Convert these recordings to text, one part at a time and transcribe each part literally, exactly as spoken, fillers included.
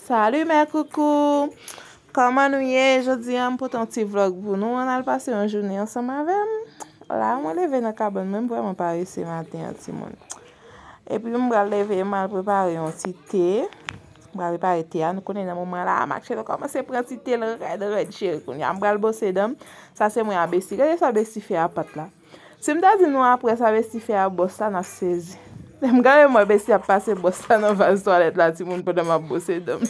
Salut mes coucous! Kòman nou ye? Jodi a m pote yon ti vlog pou nou. Ann al pase yon jounen ansanm avè m. La mwen leve nan kabann mwen, m vrèman parese maten an timoun. Epi m pral leve, m al prepare yon ti te. M pral prepare te a. Nou konnen nan moman la, Marcello kòmanse pran ti te l rèd rèd cheri. Kounye a m pral bwose dan m. Sa se mwen a Besti. Gade sa Besti fè a pat la. Si m ta di nou apre sa Besti fè a bòs la, n ap sezi. Lè m gade m wè Besti ap pase bòs la nan vaz twalèt la timoun pandan m ap bwose dan m.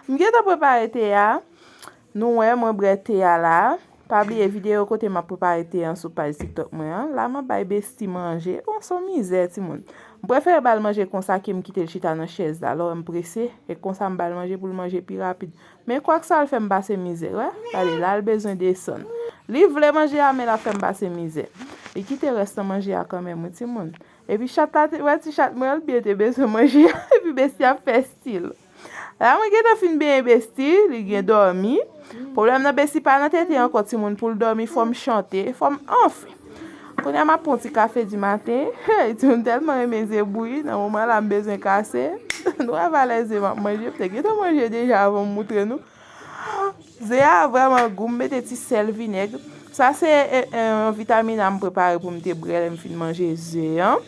M gentan prepare te a. Nou wè mwen bwè te a la. Pa bliye videyo kote m ap prepare te an sou paj TikTok mwen an. La m ap bay Besti manje. Oh, se yon mizè timoun. M prefere ba l manje konsa ke m kite l chita nan chèz la. Lè m prese, e konsa m ba l manje pou l manje pi rapid. Men kwak sa l fè m pase mizè, wè. Gade, la l bezwen desann. Li vle manje a, men l ap fè m pase mizè. Li kite rès nan manje a kanmenm, wi, timoun. Epi chat la, te- wè ti chat mwen an, li byen te bezwen manje a. Epi Besti ap fè stil. La mwen gentan fin benyen Besti, li gen dòmi. Pwoblèm nan Besti pa nan tete ankò, timoun, pou l dòmi, fò m chante, fò m, anfen. Kounye a m ap pran yon ti kafe di maten. Hey, timoun tèlman renmen ze bouyi, nan moman la m bezwen kase. Nou wè valè ze m ap manje, m te gentan manje deja avan m moutre nou. Ze a vrèman gou, m mete ti sèl, vinèg. Sa se e, e, yon vitamina m prepare pou m te bwè lè m fin manje ze an.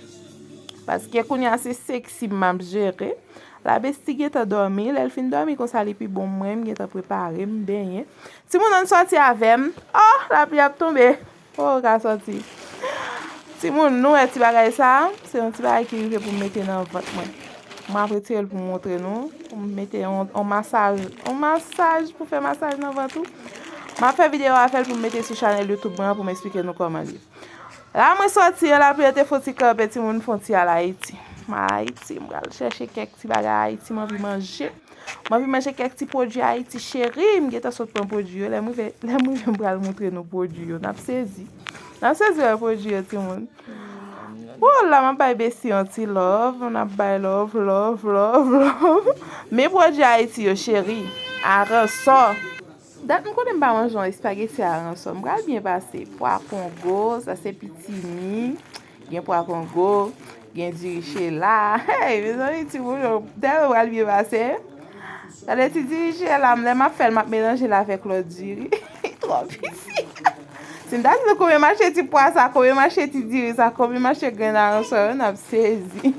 Paske kounye a se seksi m ap jere. La Besti gentan dòmi. Lè l fin dòmi konsa, li pi bon mwen. M gentan prepare, m benyen. Timoun, ann sòti avè m. Oh, lapli ap tonbe. Oh, ka sòti. Timoun, nou wè ti bagay sa a? Se yon ti bagay ki rive pou m mete nan vant mwen. M ap retire l pou m montre nou. Pou m mete yon, yon masaj, yon masaj pou fè masaj nan vant ou. M ap fè videyo a fè l pou m mete sou chanèl YouTube mwen an pou m eksplike nou kòman l ye. La mwen sòti an, lapli an te fon ti kanpe, timoun, fwontyè al Ayiti. M al Ayiti, m pral chèche kèk ti bagay Ayiti, m anvi manje. M anvi manje kèk ti pwodui Ayiti, cheri. M gentan sot pran pwodui yo. Lè m rive, lè m rive, m pral montre nou pwodui yo. N ap sezi. N ap sezi wè pwodui yo, timoun. Wola, m ap bay Besti yon ti love. N ap bay love, love, love, love. Men pwodui Ayiti yo, cheri. Aransò. Dat m konnen m pa manje yon espageti aransò. M pral byen pase. Pwa kongo, sa se pitimi. Gen pwa kongo, gen diri chela. Hey, mezanmi, timoun yo, tèlman pral byen pase. Gade ti diri chela, m, lè m ap fè l, m ap melanje l avèk lòt diri. Twò piti. Si m ta di nou konbyen mache ti pwa sa, konbyen mache ti diri sa, konbyen mache grenn aransò yo, n ap sezi.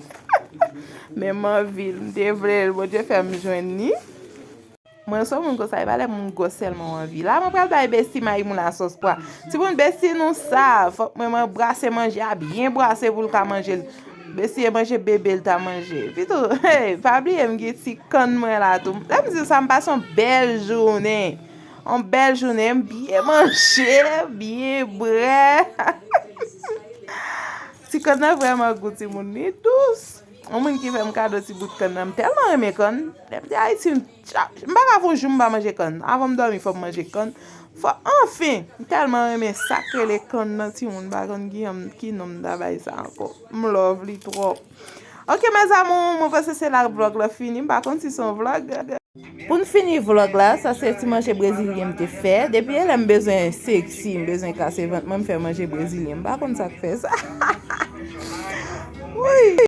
Men m anvi l, m te vle l, Bondye fè m jwenn li. Mwen se yon moun konsa, e pa lè moun gwòs sèlman w anvi. La, mwen pral bay Besti may moun asòs pwa. Timoun, Besti nou sa, fòk mwen, mwen brase manje a byen brase pou l ka manje l. Besti e manje bebe l ta manje. Pito, hey, pa bliye m gen ti kann mwen la tou. Lè m di w sa, m pase yon bèl jounen. Yon bèl jounen, m byen manje, byen bwè. Ti kann nan vrèman gou, timoun, li dous. Yon moun ki fè m kado ti bout kann nan. M tèlman renmen kann. Lè m te Ayiti, m, m pa ka fè yon jou m pa manje kann. Avan m dòmi, fò m manje kann. Fò, anfen, m tèlman renmen sa k rele kann nan, timoun. M pa konn ki, ki non m ta bay sa ankò. M love li twòp. Ok, mes amours, mwen panse se la vlog la fini. M pa konn si se yon vlog. Pou n fini vlog la, sa se ti manje brezilyen m te fè. Depi e lè m bezwen seksi, m bezwen kase vant mwen, m fè manje brezilyen. M pa konn sa k fè sa. Wi.